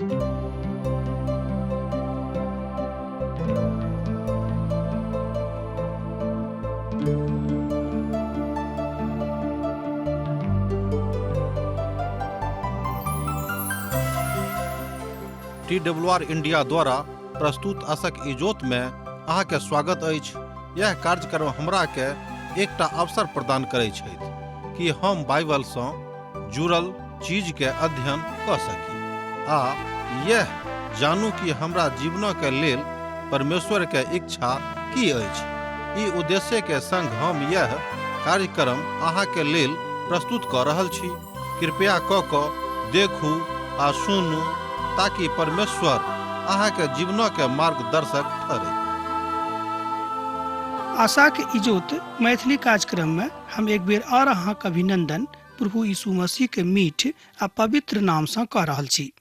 T W R India द्वारा प्रस्तुत असक इजोत में अहाँके स्वागत अछि। यह कार्यक्रम हमरा के एकटा अवसर प्रदान करै छथि कि हम बाइबल सँ जुड़ल चीज के अध्ययन कऽ सकी आ यह जानू कि हमरा जीवन के लेल परमेश्वर के इच्छा की अछि। ई उद्देश्य के संग हम यह कार्यक्रम अहाँ के लेल प्रस्तुत कऽ रहल छी। कृपया कऽ कऽ देखू आ सुनू ताकि परमेश्वर अहाँ के जीवन के मार्गदर्शक ठहरे। आशाक इजोत मैथिली कार्यक्रम में हम एक बेर और अहाँक अभिनंदन प्रभु यीशु मसीह के मीठ आ पवित्र नाम सँ कऽ रहल छी।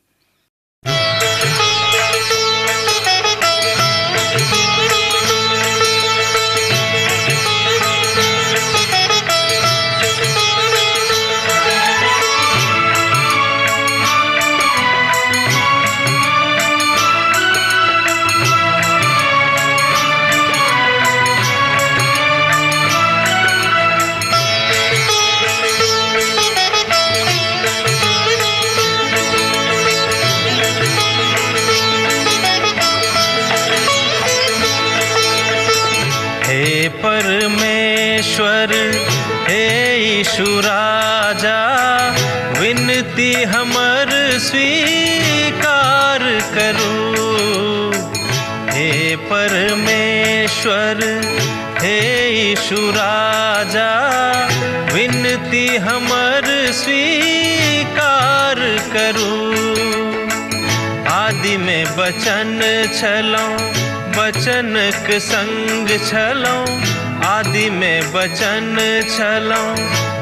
हे परमेश्वर, हे यीशु राजा, विनती हमर स्वीकार करू। हे परमेश्वर, हे यीशु राजा, विनती हमर स्वीकार करू। आदि में बचन छलौं, बचनक संग छलौं। आदि में बचन छलौं,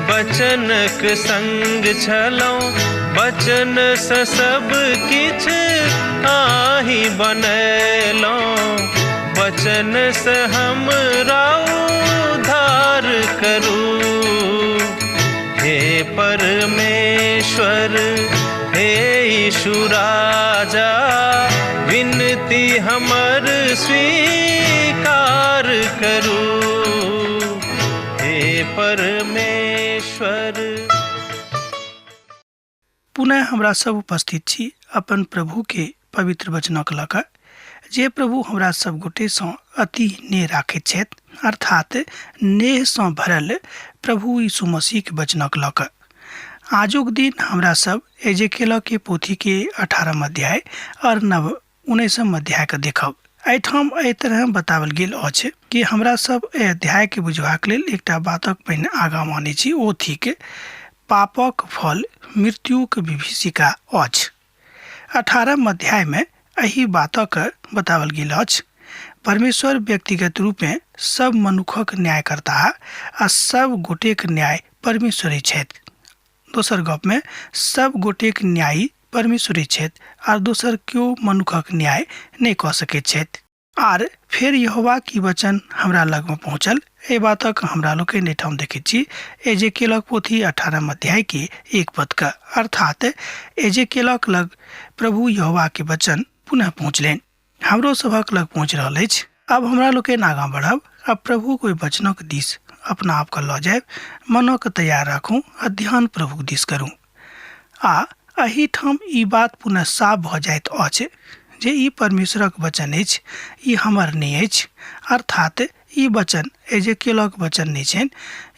बचनक संग छलौं। बचन सँ सब किछ आही बनेलौं, बचन सँ हमरा उद्धार करू। हे परमेश्वर, हे यीशु राजा, विनती हमर स्वीकार करू। हे परमेश्वर। पुनः हमरा सब उपस्थित छी अपन प्रभु के पवित्र वचनक लऽ कऽ, जे प्रभु हमरा सब गोटे सँ अति नेह राखैत छथि, अर्थात नेह सँ भरल प्रभु यीशु मसीह के वचनक लऽ कऽ। आजुक दिन हमरा सब एजेकेल के पोथी के 18 अध्याय और नव 19 अध्याय के देखब। एहिठाम एहि तरह बताओल गेल अछि कि हमरा सब एहि अध्याय के बुझबाक लेल एकटा बातक पहिने आगाँ मानै छी, ओ थिक पापक फल मृत्युक विभीषिका अछि। 18 अध्याय में एहि बातक बताओल गेल अछि। परमेश्वर व्यक्तिगत रूपेँ सब मनुखक न्याय करताह आ सब गोटेक न्याय परमेश्वरे छथि। दोसर गप में सब गोटेक न्यायी परमेश्वरे छथि आर दोसर केओ मनुखक न्याय नहि कऽ सकैत छथि। आर फेर यहोवा की वचन हमरा लगमे पहुँचल, एहि बातक हमरा लोकनि एहिठाम देखैत छी एजेकेलक पोथी 18 अध्याय के 1 पद के, अर्थात एजेकेलक लग प्रभु यहोवा के वचन पुनः पहुँचलनि। हमरो सभक लग पहुँच रहल अछि। आब हमरा लोकनि आगाँ बढ़ब आ प्रभुक ओहि वचनक दिस अपना आपके लऽ जायब। मनक तैयार राखू आ ध्यान प्रभुक दिस करू। आ एहिठाम ई बात पुनः साफ भऽ जाइत अछि जे ई परमेश्वरक वचन अछि, ई हमर नहि अछि। अर्थात ई वचन एजेकेलक वचन नहि छनि,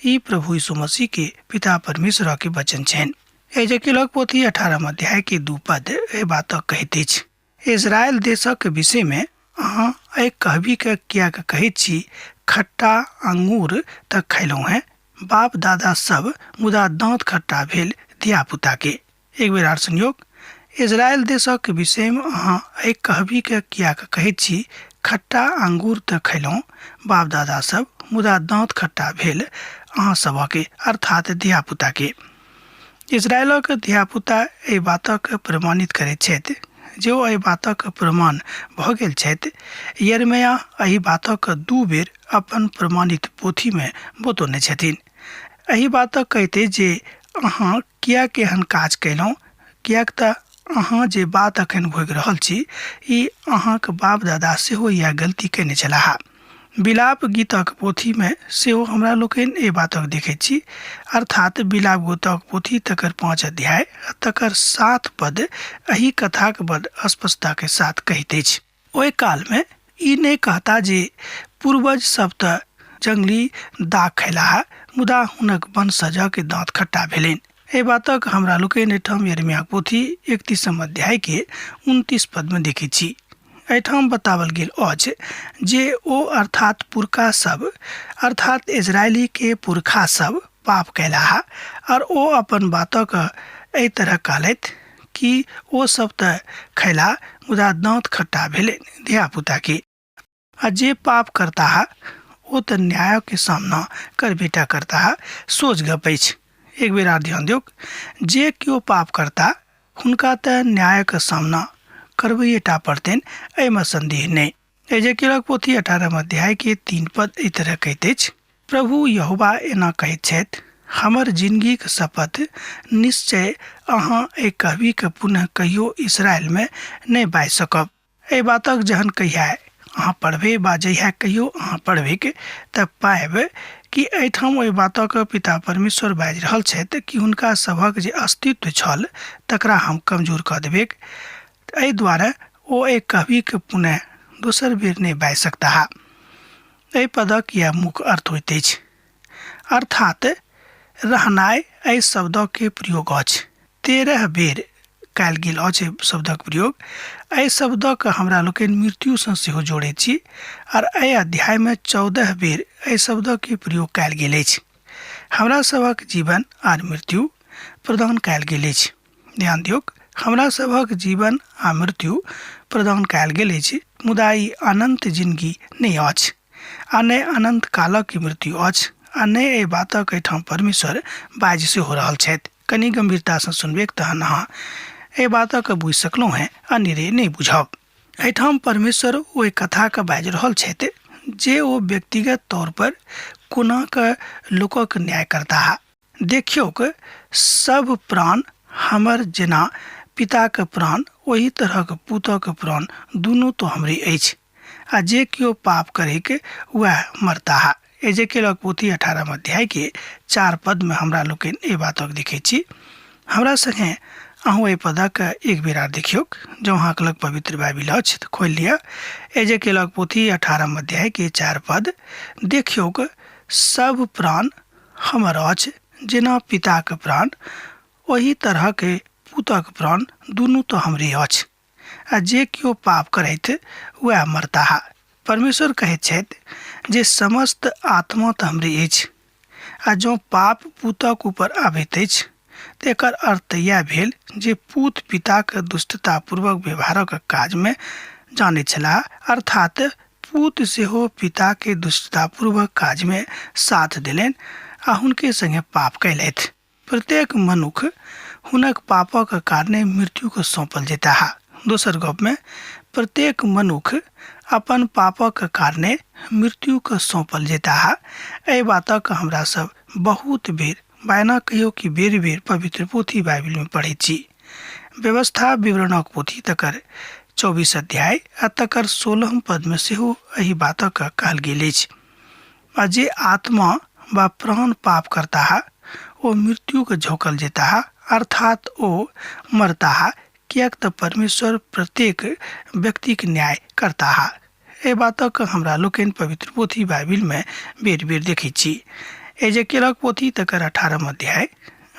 ई प्रभु यीशु मसीह के पिता परमेश्वरक के वचन छनि। एजेकेलक पोथी 18 अध्याय के 2 पद एहि बातक कहैत अछि, इजरायल देशक विषय में अहाँ एहि कहबी के किएक कहैत छी, खट्टा अंगूर तऽ खैलहुँ हेँ बाप दादा सब, मुदा दाँत खट्टा भेल धिया पुता के। एक बेर आर सुनियौक, इजरायल देशक विषय में अहाँ एहि कहबी के किएक कहैत छी, खट्टा अंगूर तऽ खैलहुँ बाप दादा सब, मुदा दाँत खट्टा भेल अहाँ सबके, अर्थात धिया पुता के। इजरायलक धियापुता एहि बातक प्रमाणित करैत छथि जे ओ एहि बातक प्रमाण भऽ गेल छथि। यिर्मयाह एहि बातक 2 बेर अपन प्रमाणित पोथीमे बतौने छथिन। एहि बातक कहिते जे अहाँ किएक एहन काज कयलहुँ, किएक तऽ अहाँ जे बात अखन भोगि रहल छी, ई अहाँक बाप दादा सेहो इएह गलती कयने छलाह। विलाप गीतक पोथीमे सेहो हमरा लोकनि एहि बातक देखैत छी, अर्थात विलाप गीतक पोथी तकर 5 अध्याय आ तकर 7 पद एहि कथाक बड स्पष्टताके साथ कहैत अछि। ओहि कालमे ई नहि कहता जे पूर्वज सब तऽ जंगली दाग खयलाह, मुदा हुनक वंशजक दाँत खट्टा भेलनि। एहि बातक हमरा लोकनि एहिठाम यिर्मयाह पोथी 31 अध्यायके 29 पदमे देखैत छी। एहिठाम बताओल गेल अछि जे ओ अर्थात पुरखा सब, अर्थात इजरायली के पुरखा सब पाप कयलाह और ओ अपन बातक एहि तरह कहलथि कि ओ सब तऽ खयला मुदा दाँत खट्टा भेलनि धियापुता के, आ जे पाप करताह ओ तऽ न्यायके सामना करबेटा करताह। सोच गप अछि। एक बेर आर ध्यान दियौक, जे केओ पाप करता हुनका तऽ न्यायक सामना करबैएटा पड़तनि, एहिमे संदेह नहि। एजेकियलक पोथी 18 अध्याय के 3 पद एहि तरह कहैत अछि, प्रभु यहोवा एना कहैत छथि, हमर जिंदगीक शपथ, निश्चय अहाँ एहि कहबीके पुनः कहियो इसराइलमे नहि बाजि सकब। एहि बातक जहन कहिया अहाँ पढ़बै वा जहिया कहियो अहाँ पढ़बैक तऽ पायब कि एहिठाम ओहि बातक पिता परमेश्वर बाजि रहल छथि कि हुनका सभक जे अस्तित्व छल तकरा हम कमजोर कऽ देबैक। एहि दुआरे ओ एहि कहबीके पुनः दोसर बेर नहि बाजि सकताह। एहि पदक इएह मुख्य अर्थ होइत अछि। अर्थात रहनाइ एहि शब्दके प्रयोग अछि। 13 बेर कयल गेल अछि एहि शब्दक प्रयोग। एहि शब्दक हमरा लोकनि मृत्युसँ सेहो जोड़ैत छी आर एहि अध्यायमे 14 बेर एहि शब्दके प्रयोग कयल गेल अछि। हमरा सभक जीवन आर मृत्यु प्रदान कयल गेल अछि। ध्यान दियौक, हमरा सभक जीवन आ मृत्यु प्रदान कयल गेल अछि, मुदा ई अनन्त जिनगी नहि अछि आ नहि अनन्त कालक मृत्यु अछि आ नहि एहि बातक एहिठाम परमेश्वर बाजि सेहो रहल छथि। कनि गंभीरतासँ सुनबेक तहन अहाँ एहि बातक बुझि सकलहुँ हेँ, अनेरे नहि बुझब। एहिठाम परमेश्वर ओहि कथाके बाजि रहल छथि जे ओ व्यक्तिगत तौर पर कोना कऽ लोकक न्याय करताह। देखियौक, सब प्राण हमर जेना पिताक प्राण ओही तरहक पुतक प्राण दुनू तो हमरे अछि, आ जे केओ पाप करैक वएह मरताह। एजेकेलक पोथी 18 अध्याय के 4 पद में हमरा लोकनि एहि बातक देखै छी। हमरा संगे अहूँ एहि पदक एक बेर आर देखियौक। जँ अहाँके लग पवित्र बाइबिल अछि तऽ खोलि लिअ एजेकेलक पोथी 18 अध्याय के 4 पद। देखियौक, सब प्राण हमर अछि, जेना पिताक प्राण ओही तरहक पुतक प्राण दुनू तो हमरे अछि, आ जे केओ पाप करैत वएह मरताह। परमेश्वर कहैत छथि जे समस्त आत्मा तऽ हमरे अछि, आ जँ पाप पुतक ऊपर आबैत अछि तऽ एकर अर्थ तऽ इएह भेल जे पूत पिताक दुष्टतापूर्वक व्यवहारक काजमे जानैत छलाह, अर्थात पूत सेहो पिताके दुष्टतापूर्वक काजमे साथ देलनि आ हुनके संगे पाप कयलथि। प्रत्येक मनुख हुनक पापक कारणे मृत्युके सौंपल जेताह। दोसर गपमे प्रत्येक मनुख अपन पापक कारणे मृत्युके सौंपल जेताह। एहि बातक हमरा सब बहुत बेर बायना कहियो कि बेर बेर पवित्र पोथी बाइबिलमे पढ़ैत छी। व्यवस्था विवरणक पोथी तकर 24 अध्याय आ तकर 16 पदमे सेहो एहि बातक कहल गेल अछि। आ जे आत्मा वा प्राण पाप करताह ओ मृत्युके झोंकल जेताह, अर्थात ओ मरताह, किएक तऽ परमेश्वर प्रत्येक व्यक्तिक न्याय करताह। एहि बातक हमरा लोकनि पवित्र पोथी बाइबिलमे बेर बेर देखैत छी। एजेकेलक पोथी तकर 18 अध्याय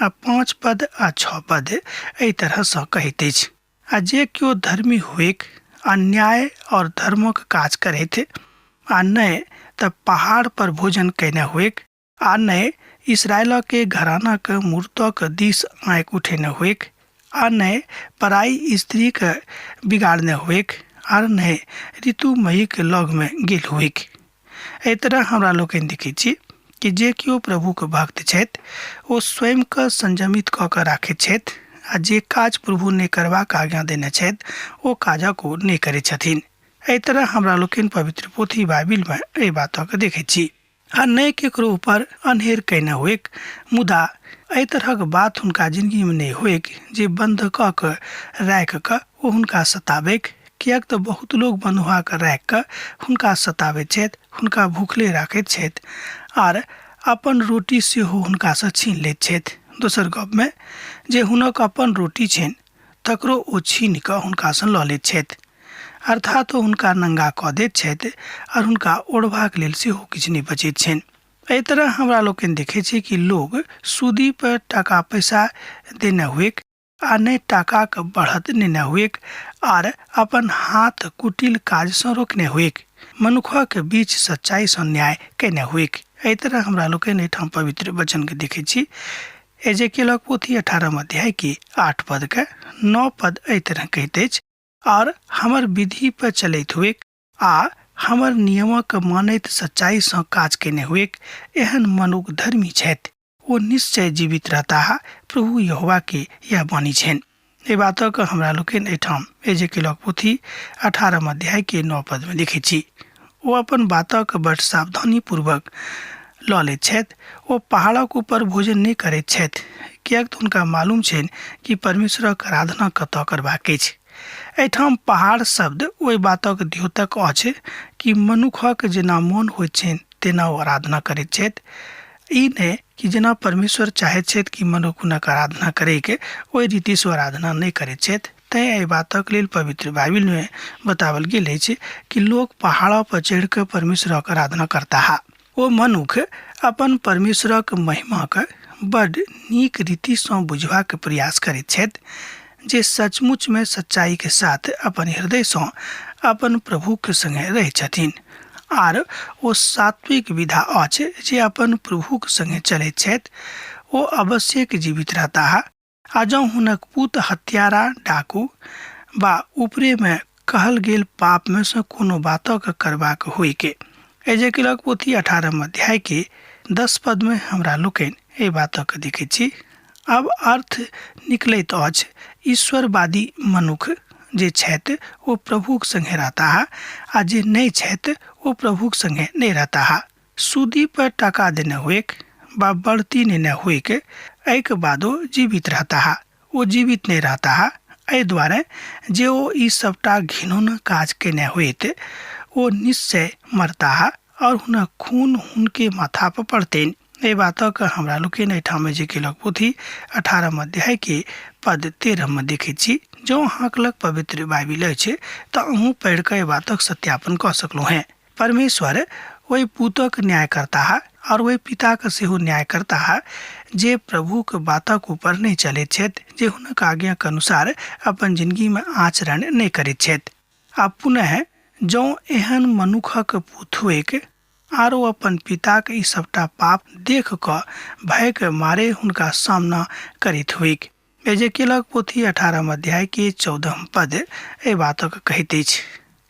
आ 5 पद आ 6 पद एहि तरहसँ कहैत अछि, आ जे केओ धर्मी होइक आ न्याय और धर्मक काज करैत आ नहि तऽ पहाड़ पर भोजन कयने होइक आ नहि इसराइलके घरानाक मूर्तक दिस आँखि उठेने होइक आ नहि पराई स्त्रीके बिगाड़ने होइक आर नहि ऋतुमयीक लगमे गेल होइक। एहि तरह हमरा लोकनि देखै छी कि जे केओ प्रभुके भक्त छथि ओ स्वयंके संयमित कऽ कऽ राखैत छथि आ जे काज प्रभु नहि करबाक आज्ञा देने छथि ओ काजक ओ नहि करै छथिन। एहि तरह हमरा लोकनि पवित्र पोथी बाइबिलमे एहि बातके देखै छी। आ नहि केकरो ऊपर अन्हेर कयने होइक, मुदा एहि तरहक बात हुनका जिन्दगीमे नहि होइक जे बन्द कऽ कऽ राखि कऽ ओ हुनका सताबैक, किएक तऽ बहुत लोक बन्धुआ कऽ राखि कऽ हुनका सताबैत छथि, हुनका भूखले राखैत छथि आर अपन रोटी सेहो हुनकासँ छीन लैत छथि। दोसर गपमे जे हुनक अपन रोटी छनि तकरो ओ छीनि कऽ हुनकासँ लऽ लैत छथि, अर्थात ओ हुनका नंगा कऽ दैत छथि आर हुनका ओढ़बाक लेल सेहो किछु नहि बचैत छनि। एहि तरह हमरा लोकनि देखै छी कि लोग सूदी पर टाका पैसा देने हुएक आ नहि टाकाक बढ़त नेने हुएक आर अपन हाथ कुटिल काजसँ रोकने हुएक, मनुखक बीच सच्चाइसँ न्याय कयने हुएक। एहि तरह हमरा लोकनि एहिठाम पवित्र वचनके देखै छी। एजेकेलक पोथी 18 अध्याय के 8 पद के 9 पद एहि तरह कहैत अछि, और हमर विधि पर चलैत हुएक आ हमर नियमक मानैत सच्चाइसँ काज कयने हुएक, एहन मनुख धर्मी छथि, ओ निश्चय जीवित रहताह, प्रभु यहोवा के यह वाणी छनि। एहि बातक हमरा लोकनि एहिठाम एजेकेलक पोथी 18 अध्याय के 9 पद में देखै छी। ओ अपन बातक बड सावधानी पूर्वक लऽ लैत छथि। ओ पहाड़क ऊपर भोजन नहि करैत छथि, किएक तऽ हुनका मालूम छनि कि परमेश्वरक आराधना कतऽ करबाक अछि। एहिठाम पहाड़ शब्द ओहि बातक द्योतक अछि कि मनुखक जेना मोन होइत छनि तेना ओ आराधना करैत छथि। ई नहि कि जेना परमेश्वर चाहैत छथि कि मनुख हुनक आराधना करैके, ओहि रीतिसँ आराधना नहि करैत छथि। तैँ एहि बातक लेल पवित्र बाइबिलमे बताओल गेल अछि कि लोक पहाड़ पर चढ़ि कऽ परमेश्वरक आराधना करताह। ओ मनुख अपन परमेश्वरक महिमाक बड नीक रीतिसँ बुझबाक प्रयास करैत छथि, जे सचमुचमे सच्चाइके साथ अपन हृदयसँ अपन प्रभुके संगे रहै छथिन। आर ओ सात्विक विधा अछि जे अपन प्रभुक संगे चलैत छथि, ओ अवश्यक जीवित रहताह। आ जँ हुनक पुत हत्यारा, डाकू वा ऊपरेमे कहल गेल पापमे सँ कोनो बातक करबाक होइके। एजेकिलक पोथी 18 अध्याय के 10 पदमे हमरा लोकनि एहि बातक देखैत छी। आब अर्थ निकलैत अछि ईश्वरवादी मनुख जे छथि ओ प्रभुक संगे रहताह आ जे नहि छथि ओ प्रभुक संगे नहि रहताह। सूदी पर टाका देने हुएक बा बढ़ती नेने हुएक, एहिके बादो जीवित रहताह, ओ जीवित नहि रहताह। एहि दुआरे जे ओ ई सबटा घिनौना काज केने होइत, ओ निश्चय मरताह और हुनक खून हुनके माथा पर पड़तनि। एहि बातक हमरा लोकनि एहिठाम जे केलक पोथी 18 अध्याय के पद 13 में देखैत छी। जँ अहाँक लग पवित्र बाइबिल अछि तऽ अहूँ पढ़ि कऽ एहि बातक सत्यापन कऽ सकलहुँ हेँ। परमेश्वर ओहि पुतक न्याय करताह और ओहि पिताक सेहो न्याय करताह जे प्रभुक बातक ऊपर नहि चलैत छथि, जे हुनक आज्ञाक अनुसार अपन जिंदगीमे आचरण नहि करैत छथि। आ पुनः जँ एहन मनुखक पुत होइक आर ओ अपन पिताक ई सबटा पाप देख कऽ भयक मारे हुनका सामना करैत होइक। एजेकियलक पोथी 18 अध्याय के 14 पद एहि बातक कहैत अछि,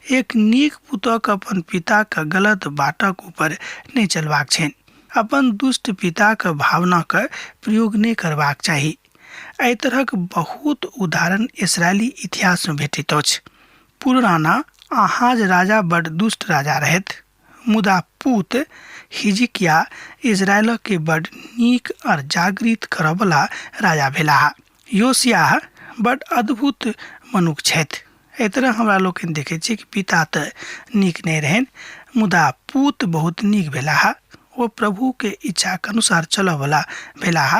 एक नीक पुतक अपन पिताक गलत बाटक ऊपर नहि चलबाक छनि, अपन दुष्ट पिताक भावनाक प्रयोग नहि करबाक चाही। एहि तरहक बहुत उदाहरण इसराइली इतिहासमे भेटैत अछि। पुराना आहाज राजा बड दुष्ट राजा रहथि, मुदा पूत हिजकिया इजरायलके बड नीक और जागृत करऽवला राजा भेलाह। योशियाह बड अद्भुत मनुख छथि। एहि तरह हमरा लोकनि देखै छियै कि पिता तऽ नीक नहि रहनि, मुदा पूत बहुत नीक भेलाह। ओ प्रभुके इच्छाके अनुसार चलऽवला भेलाह।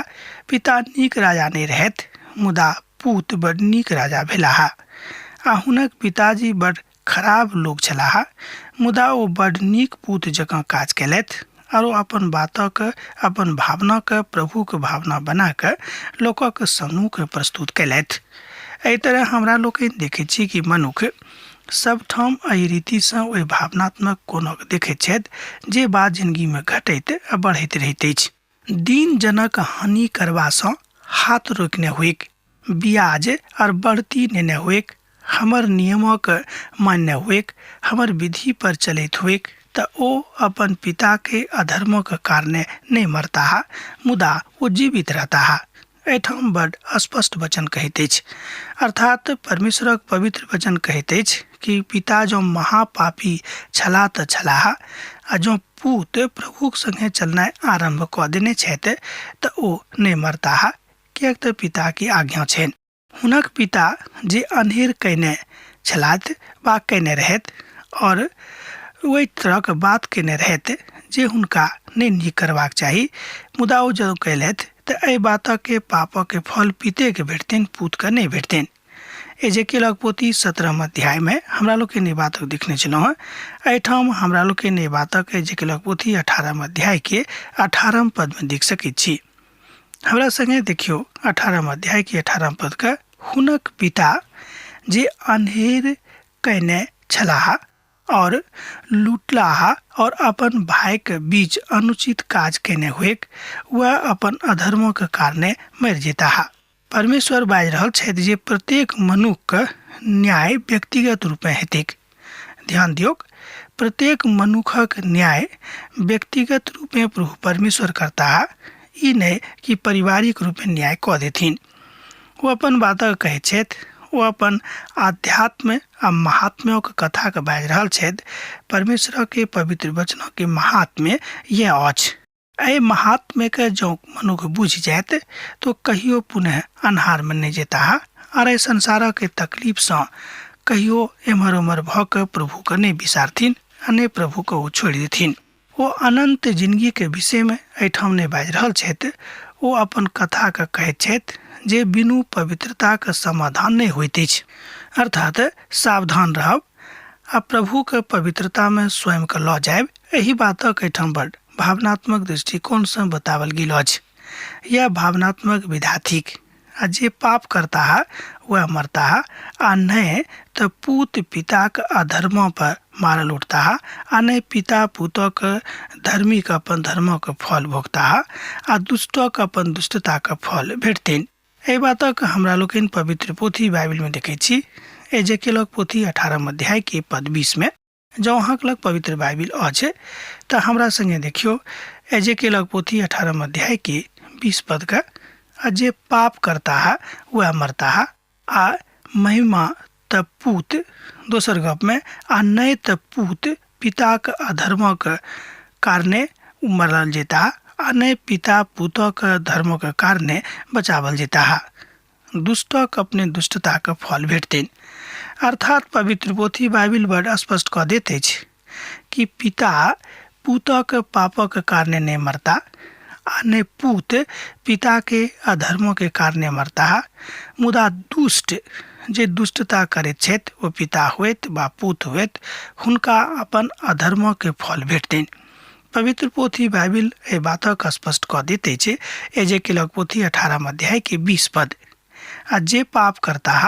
पिता नीक राजा नहि रहथि, मुदा पूत बड नीक राजा भेलाह। आ हुनक पिताजी बड खराब लोक छलाह, मुदा ओ बड नीक पूत जकाँ काज केलथि आर ओ अपन बातक, अपन भावनाके प्रभुके भावना बना कऽ लोकक सम्मुख प्रस्तुत केलथि। एहि तरह हमरा लोकनि देखैत छी कि मनुख सबठाम एहि रीतिसँ ओहि भावनात्मक कोणक देखैत छथि जे बात जिनगीमे घटैत आ बढ़ैत रहैत अछि। दीनजनक हानि करबासँ हाथ रोकने होइक, ब्याज आर बढ़ती नेने होइक, हमर नियमक मानने होइक, हमर विधि पर चलैत होइक, तऽ ओ अपन पिताके अधर्मक कारणे नहि मरताह, मुदा ओ जीवित रहताह। एहिठाम बड स्पष्ट वचन कहैत अछि, अर्थात परमेश्वरक पवित्र वचन कहैत अछि कि पिता जँ महापापी छलाह तऽ छलाह आ जँ पूत प्रभुक संगे चलनाइ आरम्भ कऽ देने छथि तऽ ओ नहि मरताह, किएक तऽ पिताके आज्ञा छनि। हुनक पिता जे अन्हेर कयने छलथि वा कयने रहथि आओर ओहि तरहक बात कयने रहथि जे हुनका नहि नीक करबाक चाही, मुदा ओ जँ कयलथि तऽ एहि बातके पापके फल पितेके भेटतनि, पूतके नहि भेटतनि। एजेकेलक पोथी 17 अध्यायमे हमरा लोकनि एहि बातक देखने छलहुँ हेँ। एहिठाम हमरा लोकनि एहि बातक एजेकेलक पोथी 18 अध्यायके 18 पदमे देख सकैत छी। हमरा संगे देखियौ 18 अध्यायके 18 पदके, हुनक पिता जे अन्हेर कयने छलाह और लूटलाह और अपन भाइके बीच अनुचित काज कयने होइक, वएह अपन अधर्मक कारणे मरि जेताह। परमेश्वर बाजि रहल छथि जे प्रत्येक मनुखके न्याय व्यक्तिगत रूपेँ हेतैक। ध्यान दियौक, प्रत्येक मनुखक न्याय व्यक्तिगत रूपेँ प्रभु परमेश्वर करताह, ई नहि कि पारिवारिक रूपेँ न्याय कऽ देथिन। ओ अपन बातक कहैत छथि, ओ अपन आध्यात्म आ महात्म्यक कथाके बाजि रहल छथि। परमेश्वरके पवित्र वचनके महात्म्य यैह अछि। एहि महात्म्यके जँ मनुख बुझि जायत तऽ कहियो पुनः अन्हारमे नहि जेताह आर एहि संसारक तकलीफसँ कहियो एम्हर ओम्हर भऽ कऽ प्रभुके नहि बिसारथिन आ नहि प्रभुके ओ छोड़ि देथिन। ओ अनन्त जिनगीके विषयमे एहिठाम नहि बाजि रहल छथि, ओ अपन कथाके कहैत छथि जे बिनु पवित्रताक समाधान नहि होइत अछि। अर्थात सावधान रहब आ प्रभुके पवित्रतामे स्वयंके लऽ जायब, एहि बातक एहिठाम बड भावनात्मक दृष्टिकोणसँ बताओल गेल अछि। यह भावनात्मक विधा थिक आ जे पाप करताह वएह मरताह आ नहि तऽ पूत पिताक अधर्म पर मारल उठताह आ नहि पिता पूतक धर्मीक अपन धर्मक फल भोगताह आ दुष्टक अपन दुष्टताक फल भेटतनि। एहि बातक हमरा लोकनि पवित्र पोथी बाइबिलमे देखैत छी। एजेकेलक पोथी 18 अध्यायके पद 20 मे। जँ अहाँके लग पवित्र बाइबिल अछि तऽ हमरा संगे देखियौ एजेकेलक पोथी 18 अध्यायके 20 पदके, आ जे पाप करताह वएह मरताह आ महिमा तऽ पूत, दोसर गपमे आ नहि तऽ पूत पिताक अधर्मक कारणे मरल जेताह आ नहि पिता पूतक धर्मक कारणे बचावल जेताह। दुष्टक अपने दुष्टताक फल भेटतनि। अर्थात पवित्र पोथी बाइबिल बड स्पष्ट कऽ दैत अछि कि पिता पूतक पापक कारणे नहि मरता आ नहि पूत पिताके अधर्मके कारणे मरताह, मुदा दुष्ट जे दुष्टता करैत छथि ओ पिता होइत वा पूत होइत, हुनका अपन अधर्मके फल भेटतनि। पवित्र पोथी बाइबिल एहि बातक स्पष्ट कऽ दैत अछि। एजेकेलक पोथी 18 अध्यायके 20 पद, आ जे पाप करताह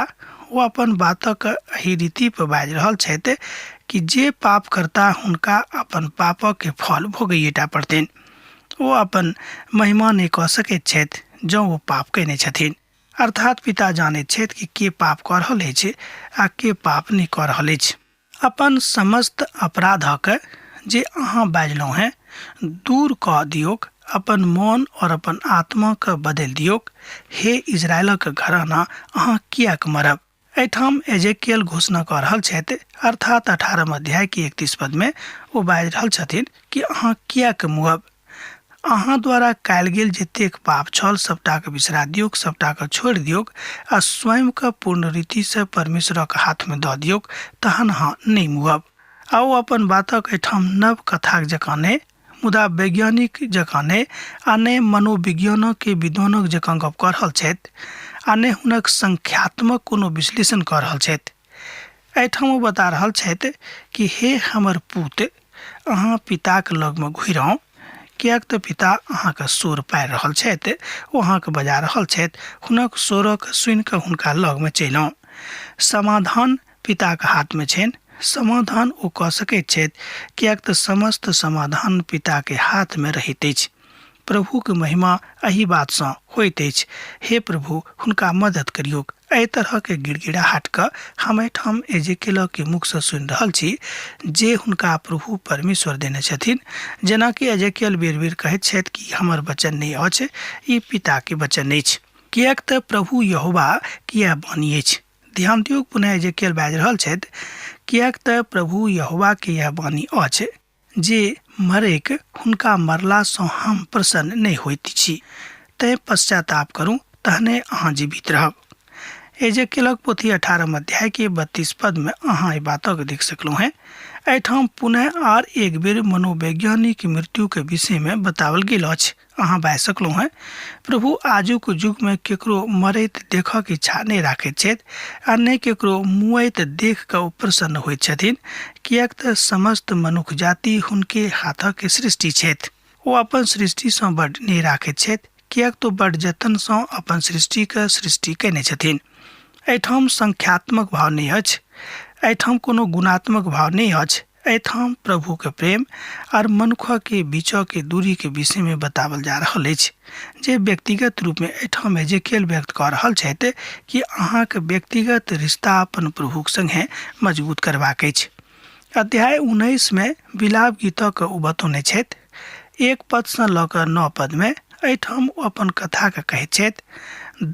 ओ अपन बातक एहि रीति पर बाजि रहल छथि कि जे पाप करता हुनका अपन पापक फल भोगैएटा पड़तनि। ओ अपन महिमा नहि कऽ सकैत छथि जँ ओ पाप कयने छथिन। अर्थात पिता जानैत छथि कि के पाप कऽ रहल अछि आ के पाप नहि कऽ रहल अछि। अपन समस्त अपराधक जे अहाँ बाजलहुँ हेँ दूर कऽ दियौक, अपन मोन और अपन आत्माकेँ बदलि दियौक। हे इस्राएलक घराना, अहाँ किएक मरब? एहिठाम एजेकियल घोषणा कऽ रहल छथि, अर्थात 18 अध्यायके 31 पदमे ओ बाजि रहल छथिन कि अहाँ किएक मुअब? अहाँ द्वारा कयल गेल जतेक पाप छल सबटाके बिसरा दियौक, सबटाके छोड़ि दियौक आ स्वयंके पूर्ण रीतिसँ परमेश्वरक हाथमे दऽ दियौक, तहन अहाँ नहि मुअब। आ ओ अपन बातक एहिठाम नव कथाक जकाँ नहि, मुदा वैज्ञानिक जकाँ नहि आ नहि मनोविज्ञानके विद्वानक जकाँ गप कऽ रहल छथि आ नहि हुनक संख्यात्मक कोनो विश्लेषण कऽ रहल छथि। एहिठाम ओ बता रहल छथि कि हे हमर पूत, अहाँ पिताक लगमे घुरि आउ, किएक तऽ पिता अहाँके शोर पारि रहल छथि, ओ अहाँके बजा रहल छथि, हुनक शोरक सुनि कऽ हुनका लगमे चलि आउ। समाधान पिताक हाथमे छनि, समाधान ओ कऽ सकैत छथि, किएक तऽ समस्त समाधान पिताके हाथमे रहैत अछि। प्रभुके महिमा एहि बातसँ होइत अछि। हे प्रभु, हुनका मदद करियौक। एहि तरहके गिड़गिड़ाहटके हम एहिठाम एजेकेलके मुखसँ सुनि रहल छी जे हुनका प्रभु परमेश्वर देने छथिन। जेनाकि एजेकेल बेर बेर कहैत छथि कि हमर वचन नहि अछि, ई पिताके वचन अछि। किएक तऽ प्रभु यहोवा किए वाणी अछि। ध्यान दियौ, पुनः एजेकियल बाजि रहल छथि, किएक तऽ प्रभु यहोवाके यह वाणी अछि जे मरैक हुनका मरलासँ हम प्रसन्न नहि होइत छी, तैँ पश्चाताप करू तहने अहाँ जीवित रहब। एजेकेलक पोथी 18 अध्याय के 32 पद में अहाँ एहि बातक देख सकलहुँ हेँ। एहिठाम पुनः आर एक बेर मनोवैज्ञानिक मृत्यु के विषय में बताओल गेल अछि। अहाँ बाजि सकलहुँ हेँ, प्रभु आजुक युग में केकरो मरैत देखक इच्छा नहि राखैत छथि आ नहि केकरो मुआइत देख कऽ ओ प्रसन्न होइत छथिन, किएक तऽ समस्त मनुख जाति हुनके हाथक सृष्टि छथि। ओ अपन सृष्टिसँ बड्ड नहि राखैत छथि, किएक तऽ बड्ड जतनसँ अपन सृष्टिके सृष्टि कयने छथिन। एहिठाम संख्यात्मक भाव नहि अछि, एहिठाम कोनो गुणात्मक भाव नहि अछि। एहिठाम प्रभुके प्रेम आर मनुखके बीचके दूरीके विषयमे बताओल जा रहल अछि, जे व्यक्तिगत रूपमे एहिठाम एजेकेल व्यक्त कऽ रहल छथि कि अहाँके व्यक्तिगत रिश्ता अपन प्रभुक सङ्गे मजबूत करबाक अछि। अध्याय 19 मे विलाप गीतक ओ बतौने छथि। 1 पदसँ लऽ कऽ 9 पदमे एहिठाम ओ अपन कथाके कहैत छथि।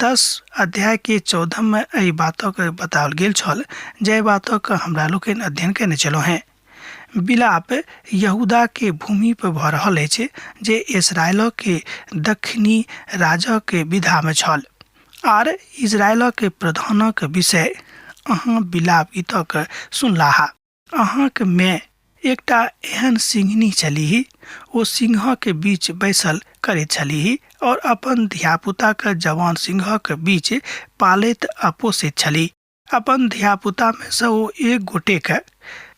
10 अध्यायके 14 मे एहि बातक बताओल गेल छल, जाहि बातक हमरा लोकनि अध्ययन कयने छलहुँ हेँ। विलाप यहूदाके भूमि पर भऽ रहल अछि, जे इसरायलके दक्षिणी राजके विधामे छल। आर इजरायलक प्रधानक विषय अहाँ विलाप गीतक सुनलाहा। अहाँक माय एकटा एहन सिंहनी छलीह, ओ सिंहक बीच बैसल करैत छलीह और अपन धियापुताक जवान सिंहक बीच पालैत आ पोसैत छलीह। अपन धियापुतामे सँ ओ एक गोटेके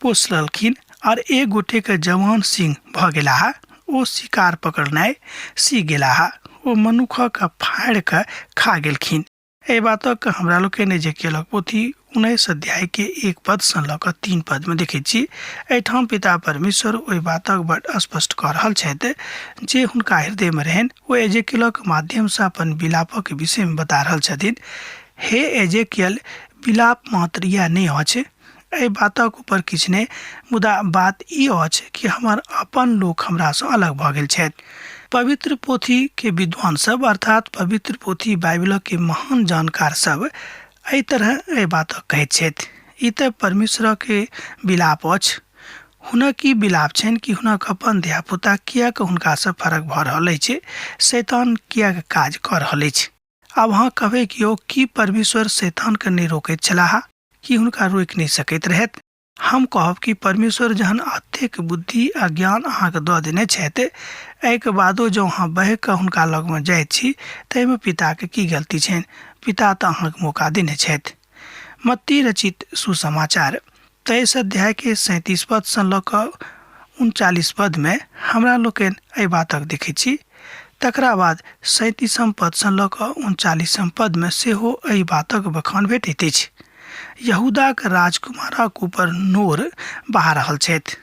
पोसलखिन आर एक गोटेके जवान सिंह भऽ गेलाह। ओ शिकार पकड़नाइ सीख गेलाह। ओ मनुखक फाड़ि कऽ खा गेलखिन। एहि बातक हमरा लोकनि एजेकियलक पोथी 19 अध्यायके 1 पदसँ लऽ कऽ 3 पदमे देखैत छी। एहिठाम पिता परमेश्वर ओहि बातक बड स्पष्ट कऽ रहल छथि जे हुनका हृदयमे रहनि। ओ एजेकियलक माध्यमसँ अपन विलापक विषयमे बता रहल छथिन। हे एजेकियल, विलाप मात्र इएह नहि अछि, एहि बातक ऊपर किछु नहि, मुदा बात ई अछि कि हमर अपन लोक हमरासँ अलग भऽ गेल छथि। पवित्र पोथीके विद्वान सब अर्थात पवित्र पोथी बाइबलके महान जानकार सब एहि तरह एहि बातक कहैत छथि। ई तऽ परमेश्वरके विलाप अछि। हुनक ई विलाप छनि कि हुनक अपन धियापुता किएक हुनकासँ फरक भऽ रहल अछि, शैतान किएक काज कऽ रहल अछि। आब अहाँ कहबै कि यौ, की परमेश्वर शैतानके नहि रोकैत छलाह? की हुनका रोकि नहि सकैत रहथि? हम कहब कि परमेश्वर जहन अतेक बुद्धि आ ज्ञान अहाँके दऽ देने छथि, एहिके बादो जँ अहाँ बहि कऽ हुनका लगमे जाइत छी तऽ एहिमे पिताके की गलती छनि? पिता तऽ अहाँके मौका देने छथि। मत्ती रचित सुसमाचार 23 अध्यायके 37 पदसँ लऽ कऽ 39 पदमे हमरा लोकनि एहि बातक देखैत छी। तकरा बाद 37 पदसँ लऽ कऽ 39 पदमे सेहो एहि बातक बखान भेटैत अछि। यहूदाक राजकुमारक ऊपर नोर बहा रहल छथि।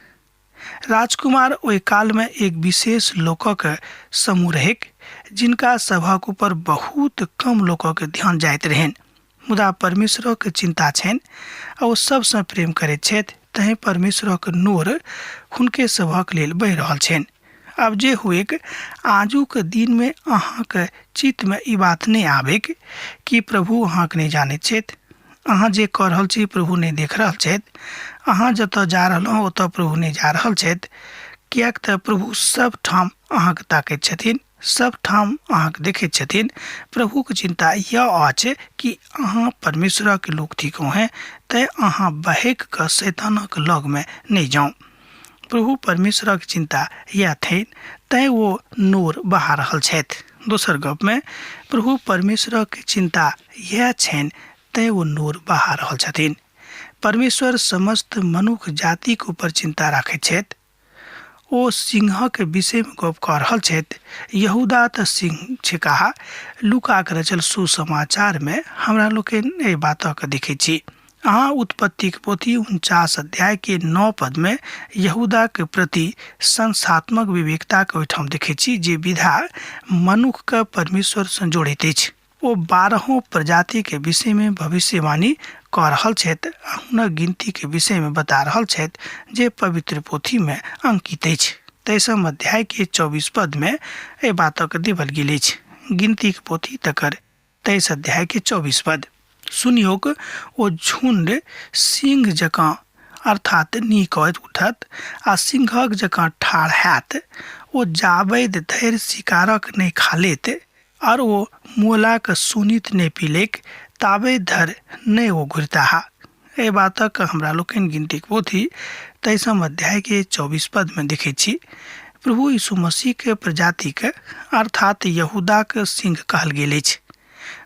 राजकुमार ओहि कालमे एक विशेष लोकक समूह रहैक, जिनका सभक ऊपर बहुत कम लोकक ध्यान जाइत रहनि। मुदा परमेश्वरक चिन्ता छनि आ ओ सभसँ प्रेम करैत छथि, तैँ परमेश्वरक नोर हुनके सभक लेल बहि रहल छनि। आब जे हुएक, आजुक दिनमे अहाँक चित्तमे ई बात नहि आबैक कि प्रभु अहाँके नहि जानैत छथि। अहाँ जे कऽ रहल छी प्रभु नहि देख रहल छथि। अहाँ जतऽ जा रहलहुँ ओतऽ प्रभु नहि जा रहल छथि, किएक तऽ प्रभु सब ठाम अहाँके ताकैत छथिन, सब ठाम अहाँके देखैत छथिन। प्रभुके चिन्ता यह अछि कि अहाँ परमेश्वरक लोक थिकहुँ हेँ, तैँ अहाँ बहकि कऽ शैतानक लगमे नहि जाउ। प्रभु परमेश्वरक चिन्ता इएह थिन, तैँ ओ नोर बहा रहल छथि। दोसर गपमे प्रभु परमेश्वरक चिन्ता इएह छनि, तैँ ओ नोर बहा रहल छथिन। परमेश्वर समस्त मनुख जातिक ऊपर चिन्ता राखैत छथि। ओ सिंहक विषयमे गप कऽ रहल छथि। यहूदा तऽ सिंह छिकाह। लूकाक रचल सुसमाचारमे हमरा लोकनि एहि बातक देखैत छी। अहाँ उत्पत्तिक पोथी 49 अध्यायके 9 पदमे यहूदाक प्रति संस्थात्मक विवेकताक ओहिठाम देखैत छी, जे विधा मनुखके परमेश्वरसँ जोड़ैत अछि। ओ 12 प्रजातिके विषयमे भविष्यवाणी कऽ रहल छथि आ हुनक गिनतीके विषयमे बता रहल छथि जे पवित्र पोथीमे अंकित अछि। 23 अध्यायके 24 पदमे एहि बातक देवल गेल अछि। गिनतीक पोथी तकर 23 अध्यायके 24 पद। सुनियोक, ओ झुण्ड सिंह जकाँ अर्थात नीक उठत आ सिंहक जकाँ ठाढ़ हैत। ओ जाबैत धरि शिकारक नहि खा लेत आओर ओ मोलाक शोणित नहि पी लैक ताबे धरि नहि ओ घुरताह। एहि बातक हमरा लोकनि गिनतीक पोथी 23 अध्यायके 24 पदमे देखैत छी। प्रभु यीशु मसीहके प्रजातिके अर्थात यहूदाक सिंह कहल गेल अछि।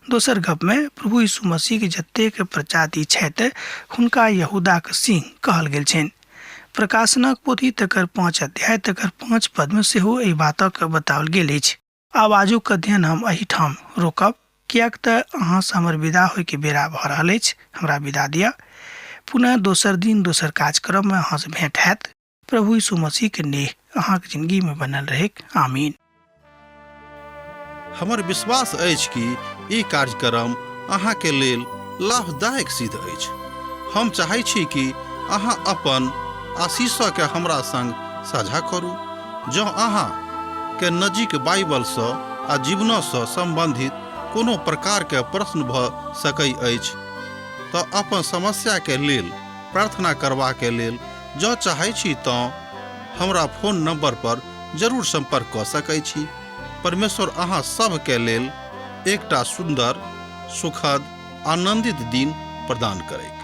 दोसर गपमे प्रभु यीशु मसीहके जतेक प्रजाति छथि हुनका यहूदाक सिंह कहल गेल छनि। प्रकाशनक पोथी तकर 5 अध्याय तकर 5 पदमे सेहो एहि बातक बताओल गेल अछि। आब आजुक अध्ययन हम एहिठाम रोकब, किएक तऽ अहाँसँ हमर विदा होइके बेरा भऽ रहल अछि। हमरा विदा दिअ। पुनः दोसर दिन दोसर कार्यक्रममे अहाँसँ भेंट हैत। प्रभु यीशु मसीहके नेह अहाँके जिंदगीमे बनल रहैक। आमीन। हमर विश्वास अछि कि ई कार्यक्रम अहाँके लेल लाभदायक सिद्ध अछि। हम चाहै छी कि अहाँ अपन आशीषके हमरा संग साझा करू। जँ अहाँ के नजीक बाइबलसँ आ जीवनसँ सम्बन्धित कोनो प्रकारके प्रश्न भऽ सकै अछि तऽ अपन समस्याके लेल प्रार्थना करबाके लेल जँ चाहै छी तँ हमरा फोन नंबर पर जरूर संपर्क कऽ सकै छी। परमेश्वर अहाँ सभके लेल एकटा सुन्दर, सुखद, आनंदित दिन प्रदान करैक।